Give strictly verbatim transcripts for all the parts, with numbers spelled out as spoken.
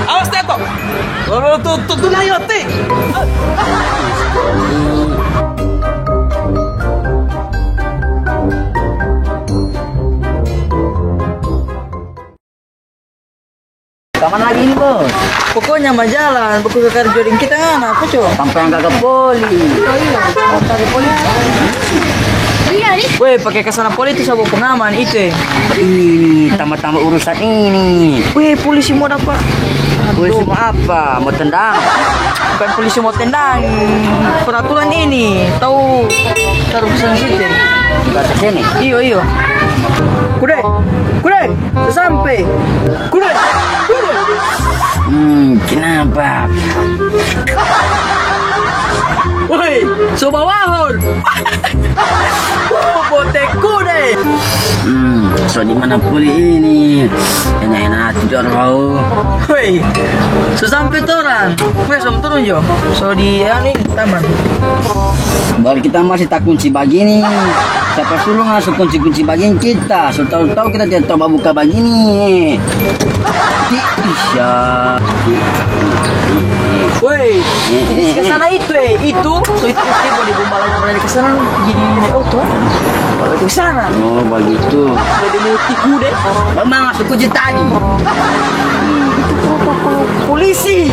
Awas, Teto. Tuh, tuh, tuh, tuh, ayo, Ti. Kapan lagi ini, Bos? Pokoknya ma jalan, pokoknya karjo deng kita ngana, apa, Co? Sampai yang kagak poli. Oh, iya, kagak poli. Iya, nih. Weh, pakai kasana poli itu sabo pengaman itu, eh. Ini, ini, tambah-tambah urusan ini. Weh, polisi mau apa? Polisi mau apa? Mau tendang? Bukan polisi mau tendang. Peraturan ini, tahu taruh pesan situ. Batas ini? Iyo, iyo. Kude, kude, sampai. Kude, kude. Hmm, kenapa? Woi, so bawahon. Boteku deh. Hmm, so di mana puli ini? Enak-enak tidur kau. Woi, so sampe torang. Woi, so turun jo. So di, anu ini, taman. Baru kita masih tak kunci bagini. Siapa suruh ngana so kunci-kunci bagini kita? So tau-tau kita tidak tau babuka bagini. Di, isya. Woi, di sana itu, eh, itu, so itu, itu boleh gombalan dari ke sana, jadi naik oto. Kalau ke sana. Oh, begitu. Jadi mau tiku deh. Memang aku kunci tadi. Itu protokol polisi.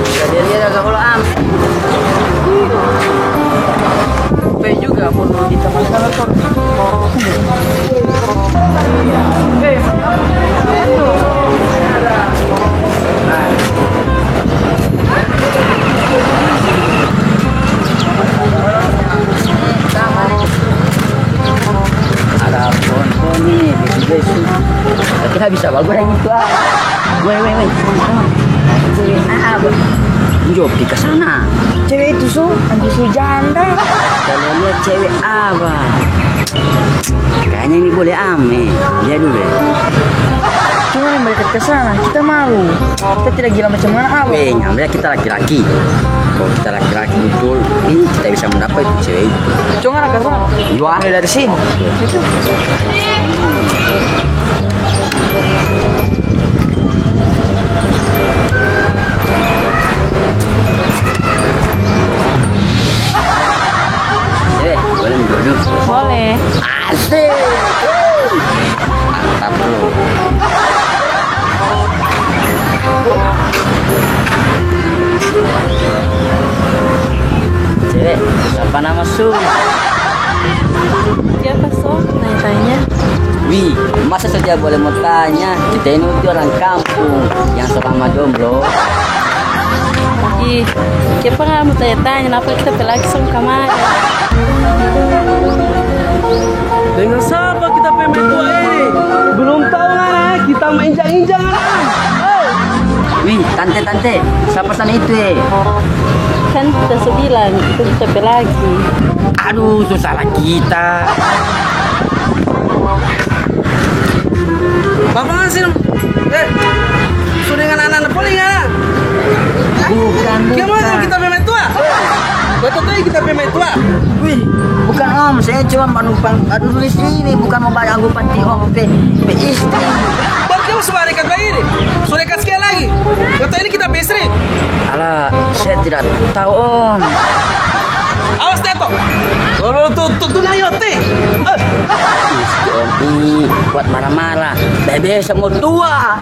Jadi dia agak bola am. Pe juga mau di tempat kantor. Ada pohon-pohon ini, besu-besu. Tapi nggak bisa bagoreng itu, ah. Weh, weh, weh, teman-teman. Cewek apa? Njo, pi ka sana. Cewek itu so, anti so janda. Kalau lihat cewek apa? Kayaknya ini boleh ame. Lihat dulu deh. Cuma yang mereka ke sana, kita malu. Kita tidak gila macam mana, apa? Weh, nyampe kita laki-laki. Kalau kita laki-laki betul, ini kita bisa mendapat itu cewek itu. Cuma anak sana. Iya. Mulai dari sini. Itu. Eh, boleh duduk? Boleh. Asik. Mantap lu. Cewek, siapa nama su? Siapa so? Nanya-tanya. Wih, masa saja boleh mau tanya? Kita ini orang kampung yang selama jomblo. Ih, kiapa ngana mo tanya-tanya, napa kita pe laki so kamari? Dengan sapa kita pe metua ini? Belum tau ngana, kita mo injang-injang ngana. Hei! Wih, tante, tante, sapa sana itu, eh? Kan kita so bilang, itu kita pe laki. Aduh, so salah kita. Bapak Hasim, eh, so dengan anak-anak paling ya? Bukan, bukan. Kita pe metua. Betul tuh kita pe metua. Wih, bukan om, saya cuma manumpang aduh di sini, bukan mau bayar aku pati om pe, pe istri. Baru kita so badekat bagini, so dekat sekali lagi. Kata ini kita pe istri. Alah, saya tidak tahu om. Awas, Teto. Tuh, tuh, tuh, tuh, ayo, Ti. Eh. Ih, si Om ini buat marah-marah. Bebe, semua tua.